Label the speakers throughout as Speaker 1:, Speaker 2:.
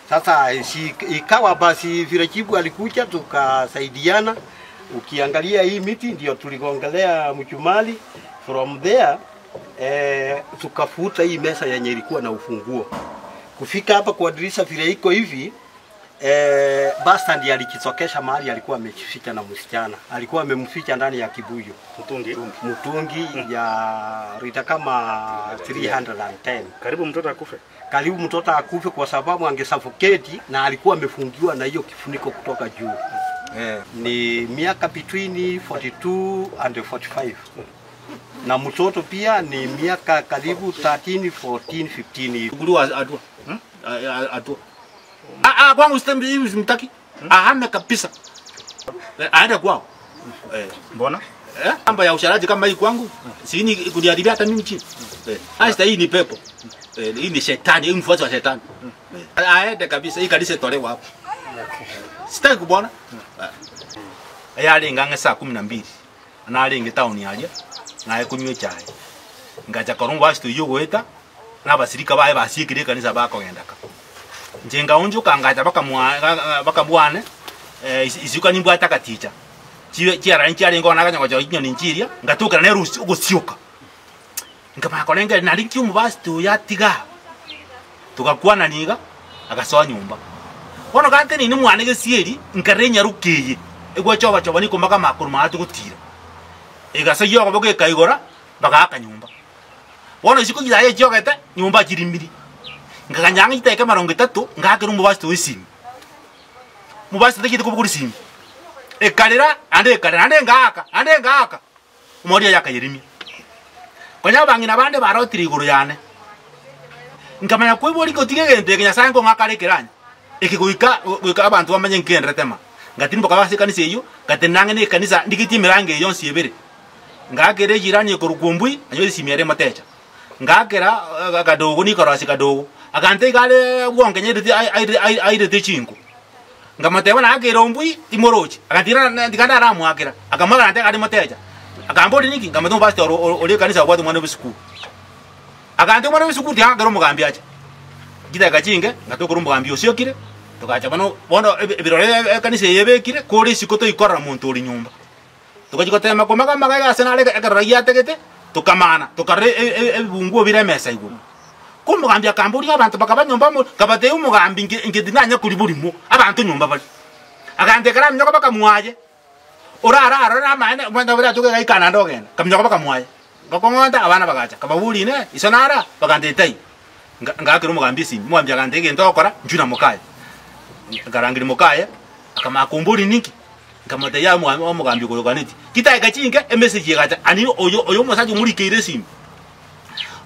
Speaker 1: Sasa si, ikawa basi vile chifu alikuja tukasaidiana. Ukiangalia hii miti ndio tuligongelea mchumali from there eh, tukafuta hii mesa yenye ilikuwa na ufunguo kufika hapa kwa dirisha vile iko hivi eh, basta ndiye alijitokesha mahali alikuwa amejificha na msichana, alikuwa amemficha ndani ya kibuyu
Speaker 2: Mtungi.
Speaker 1: mtungi ya lita kama 310
Speaker 2: Karibu mtoto akufe.
Speaker 1: karibu mtoto akufe kwa sababu angesuffocate na alikuwa amefungiwa na hiyo kifuniko kutoka juu.
Speaker 3: Eh.
Speaker 1: Ni miaka between 42 and 45 na mtoto pia ni miaka karibu 13, 14, 15 hivi.
Speaker 4: Chukuliwa hatua. Hatua. Ah ah kwangu sitambi hivi simtaki. Ahame kabisa. Eh, Aende kwao. Eh.
Speaker 2: Mbona?
Speaker 4: Eh, namba ya usharaji kama hii kwangu sini kuniharibia hata mimi chini. Eh, hasa hii ni pepo. Eh, hii ni shetani, hii mfuasi wa shetani. Eh, aende kabisa, hii kanisa itolewe hapo. Sitaki kubona. Eh. Yalinga nge saa 12. Nalinga town yalia. Naye kunywa chai. Ngacha korongwa asitu yogweta nabasirika baye basiekire kanisa bakogendaka. Nje ngaunjuka ngacha bakamwa bakamwane eh isiuka nimbwata katicha chiarani chiarenga ona kanyagocha inyoni nchiria ngatukana nerusi ogosioka nkamakora nari nkiumubasito yatiga tugakwana niga agasoa nyumba bono gante nini mwana gesieri nkare nyarukiye egwachobachoba nikomaga makuru maa tugotira egasoyia ogobo gekaigora bagaaka nyumba bono isiko chiaye chiogete nyumba chirimiri nkaganyang'a chiteke marongo etato ngakera omobasito wa esimi omobasito tachete kobogora esimi ekarera ande ekarera ande ngaaka ande ngaaka omori oyo akayerimia konya abang'ina bande barotire igoro yane nkamanya koibori gotiga egento eke nyasaye nkong'akare ekeranya eke goika goika abanto bamanye nkenderete ma ngatini mboka base ekanisa eywo ngati nang'e na ekanisa ndigetie emerango eye yonsi ebere ngakera ejirani ekorokwa ombui anyore esimi ere emotecha ngakera eh, kadogo nikorosia kadogo agante iga are bwonke airete airete airete chinko Nkamotebia naakere ombui timorochi, agatiira na tiga ndaramoakera, akamoakera naende are motecha. Akamboria ninki, nkamotebia omopastor oro oro oria ekanisa obwate omwana bw'esukuru. Agantebia omwana bw'esukuru tiga ngakere omogambi ache. Chidakika chinke, ngatokora omogambi osiokire, togacha bono bono ebi ebirore ekanisa eye ebekire, kore isiko toikorora monto ore nyomba. Togachia gotema komaga amaga iga ase nare ekerero giategete, tokamana, tokarora ebibunguo bire emesa igoro. Ko omogambi akamboria abanto bakaba nyomba amo, nkabatebia omogambi inche inche tinanya koria borimo, abanto nyomba bare. Agantebia ekero aminyoka baka mwaye, orare aroro namaene, omanyete nabo ratuko egaika naende ogenda, nkaminyoka baka mwaye. Ngakong'onta, abana bagacha, nkababoria inee, iso nare aa? Bagantebia taiyo. Nka ngaakera omogambi esimi, omogambi agantebia egento ogokora, inchuo na mokaye. Nkarangeria mokaye, akamanya komboria ninki? Nkamotebia yaya omogambi omogambi okoyokaneti. Chidakika chinke, emessage egacha, ani oyo oyo omosacha omorikeire esimi.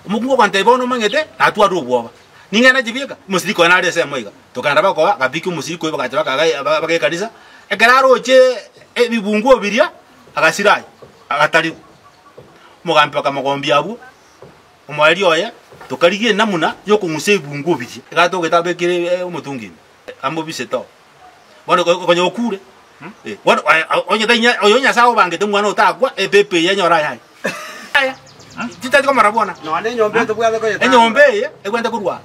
Speaker 4: Omokungu ogantebia bono omanyete, natwarire obwoba. Ning'ende chibeka, omosirika oye nare ensemo iga. Tokagenda bakoba, agapika omosirika oyio bagacha bakaga baga ekanisa, ekero aroche ebibunguo biria, agasira aye, agatarigwa. Omogambi bakamogombia abwo, omoerio oye, tokarigia enamuna ya okong'usa ebibunguo biria, ekero togete abekire omotungi ime, amobisete oo. Bono konya okure, bono onye tainya oyo Nyasaye obangete omwana otakwa, epepo eye enyore ayaye. Aya, titari komora bwona.
Speaker 1: Nonya enyomba eye tobwate koyetanga.
Speaker 4: Enyomba eye egwente korwa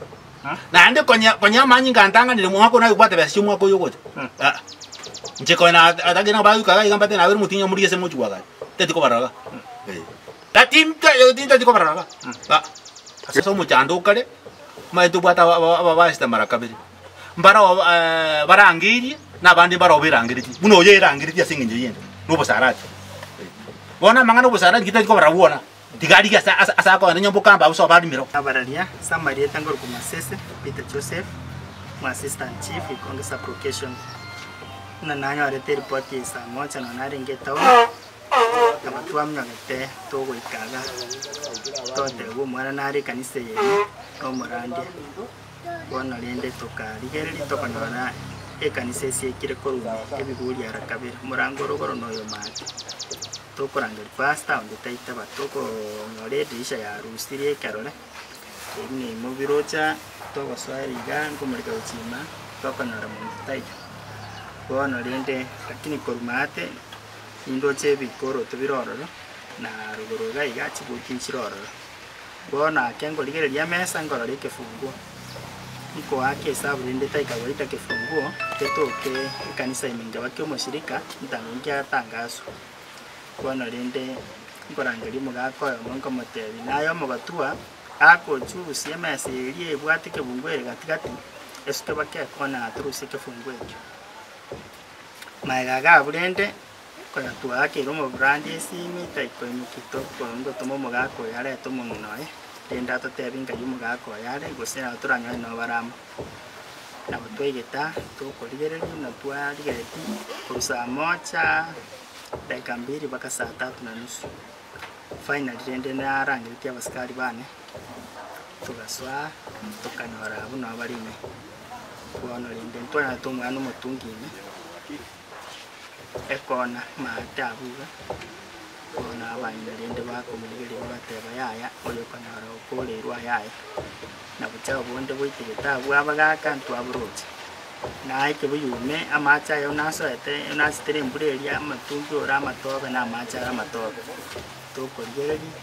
Speaker 4: aa. Naende konya konya amanyinga antang'anire omwaka oyo nagokobwata besa chia omwaka oyo ogocha. Aa. Inche konya na atagete nabo bagoika iga iga mbate nabere omotienyi omorigie ase mochie bwagacha. Teti kobarora igaa. Eh. Tintati kobarora igaa. Aa. Ase omochando okare, omanyete tobwate aba aba ababasita mara kabere. Mbarao barangeirie, na abande mbarao berangeretie, buna oyo oyerangeretie ase engencho y'ende, na obosarati. Bono amang'ana 'obosarati tari kobara bwona, tiga arigie ase ase ase akogenda nyomba okamba abwo sobo arimire.
Speaker 5: Abararia ase amarieta nkorokwa Masese Peter Joseph, omo assistant chief Ikonge sub location. Buna nanyorete eripoti eye saa moja nonya narenge etown, aba twaminyogete togoika iga, totebwa omwana nare ekanisa eye ime, na omorandia. Bono rende tokarigereria tokonyora ekanisa esiekire korwa ime ebiguri ara kabere, omorango ore igoro na oyo maate. Tokorangeria pastor onde taitaba, tokonyora edirisha yarusirie ekerore, erio na ime obirocha togosoera iga nkomoreka gochia ime tokonyora monto taiyo. Bono rende lakini korwa maate nindoche ebikoroto bire ororo na rogoro iga iga chibuti nchire ororo. Bono ake nkorigereria emesa nkorora ekefunguo. Nkoaka esabu rende taika goita kefunguo getoke ekanisa ime nkeba kiomoshirika ntango nkiatangaswa. Bono rende nkorangeria omogaka oyomo nkomotebia, Naye omogotua, agochusia emesa eria ebwate ekebunguo ere gati gati, esuke bake ekona atorusie ekefunguo ekio. Magega iga abwo rende, konya twaakeire omobrandi esimi taikoimokia tokongotoma omogaka oyo arete omong'ina oye, rende atotebie nkai omogaka oyo are, gose nabo toranyore nabo bare amo. Nabo twaigete aa, tokorigereria buna twarigeretie korwa saa moja dakika mbili mpaka saa tatu na nusu. Finally rende narangeretie abasikari bane, togasoa tokanyora abwo nabo bare ime. Bono rende ntwanyorete omwana omotungi ime, ekona maate abwo iga, bono abang'ina rende bakomorigereria bagateba yaya oyo okonyora okoreirwe aye aye. Na bochao bonde boitegete abwo abagaka ntwaboroche. Na ekebuyu ime amache aya nasoete nasitere embura eria amatumbi ore amatobe na amache are amatobe. Tokorigereria,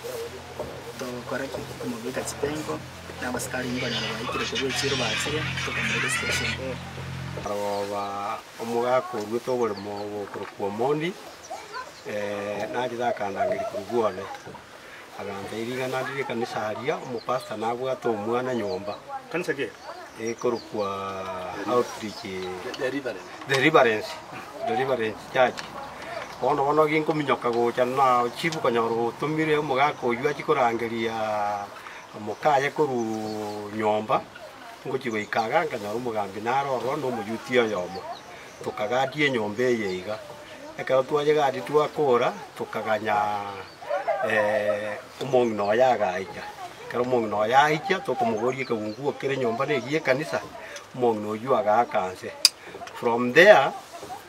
Speaker 5: togokora ki? Komobeka chipengo, na abasikari nkonyora baikire korwa echiro bachire, tokamoira estation.
Speaker 1: Aroba omogaka oruete oboremo obokorokwa Omondi, nachete akandangeria korwa bwone, agantebia ring'ana ndire ekanisa aria, omopastor nabwate omwana nyomba.
Speaker 2: Kanisa ki?
Speaker 1: Ekorokwa Outreach Deliverance, Deliverance Church. Bono bono ginkominyoka gocha na chief konyora otomire omogaka oywo achie korangeria mokaye korwa nyomba, ngochia goika iga nkanyora omogambi nare ororo na omoyuti oyomo. Tokagadia enyomba eye iga. Ekero twayegadia twakora, tokaganya omong'ina oye agaicha. Ekero omong'ina oye aicha, tokomoboria ekebunguo kere nyomba na egiya ekanisa, omong'ina oyio agaaka nse. From there,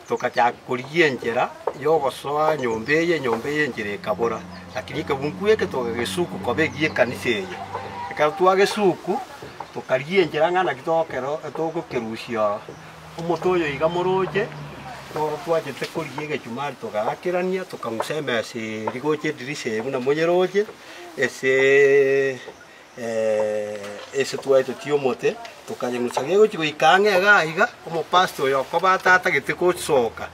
Speaker 1: tokachaka korigia enchera ya ogosoa nyomba eye, enyomba eye enchera ekabora. Lakini ekebunguo eke tokagesuku koba egiya ekanisa eye. Ekero twagesuku, tokarigia enchera ng'a naki togokero togokerusia ororo. Omote oyo iga moroche, noro twachete korigia egechumari togaakerania, tokang'usa emesa eria gocha edirisa eye buna monyeroche, ase ase twaetetie omote, tokayeng'usa gegochia goika ang'e iga iga, omopastor oyo okoba atatagete gosoka,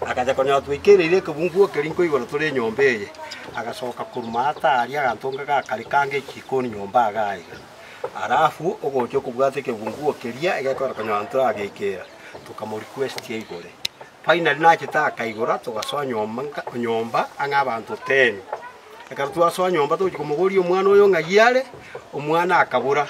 Speaker 1: agacha konyora twaikereire ekebunguo keria nkoigoro tore enyomba eye, agasoka korwa maate aria agantonga gakare kange echikoni nyomba iga iga. Alafu ogocha okobwata ekebunguo keria egekora konyora ntorageikera, tokamorequest aigore. Finally nachete akaigora togasoa nyomba nka nyomba ang'e abanto ten. Ekero twasoa nyomba togochia komoboria omwana oyo ng'ai are, omwana akabora.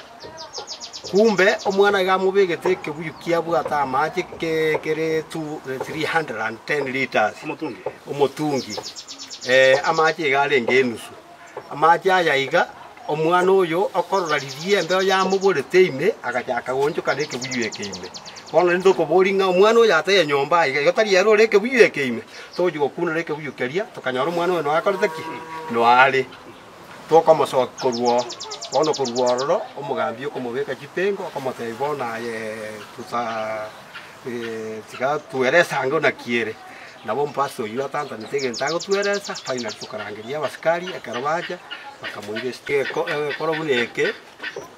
Speaker 1: Kumbe omwana iga amobegete ekebuyu kiabwate amache ke kere two 310 litres.
Speaker 2: Omotungi?
Speaker 1: Omotungi. Amache iga arenge enusu. Amache aya iga, omwana oyo okorora riria embeo yamoborete ime, agachaka goonchoka nekebuyu eke ime. Bono rende tokoboria ng'a omwana oyo ateye nyomba aiga, igo tari ere ore ekebuyu eke ime? Togochia gokunora ekebuyu keria, tokanyora omwana oyo noe akorete ki? Noe are. Tokomosokia korwa oo. Bono korwa ororo, omogambi okomobeka chipengo, okomotebia bono aye tuta tiga tueresange naki ere. Nabo omopastor oyio atantanete egento agotweresa, finally tokarangeria abasikari ekero bacha, bakamoira esike egekoro buna eke,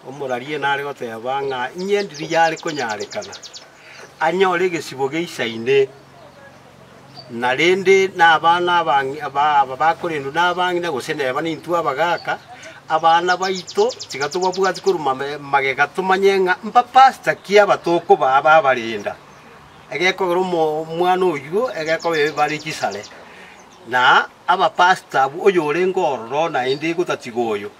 Speaker 1: omoraria nare goteba ng'a inye ndiri yare konyarekana, anyore egesibo geisaine, na rende na abana abang'i aba aba bakorendwa na abang'ina gose neba nintwe abagaka, abana baito tiga tobabwati korwa mame magega tomanye ng'a mbapastor ki aba tokobaa babarenda. Egekogera omwana oyio egekoba ebibare chisare, na abapastor abwo oyorenge ororo naende gotatiga oyo,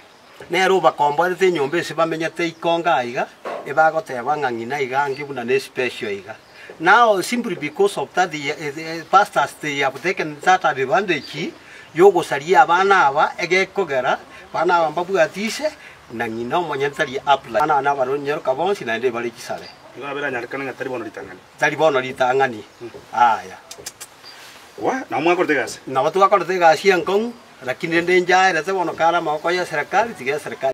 Speaker 1: nere obakomboerete enyomba ase bamenyete ikongo aiga, ebagoteba ng'a ng'ina iga ange buna ne special iga. Now simply because of that the pastors they have taken that advantage yogosaria abana aba egekogera abana aba mbabwati ise na ng'ina omonyene tari apply. Abana aba nabaronyeroka bonsi naende ebare chisare.
Speaker 2: Nigo abeire anyarekane ng'a tari bono ritang'ani.
Speaker 1: Tari bono ritang'ani, yaya.
Speaker 2: Gwa, nabo mwakorete egasi.
Speaker 1: Nabo twakorete egasi enkong'u, lakini rende inche aerete bono kare amaboko y'eserekari, tiga eserekari.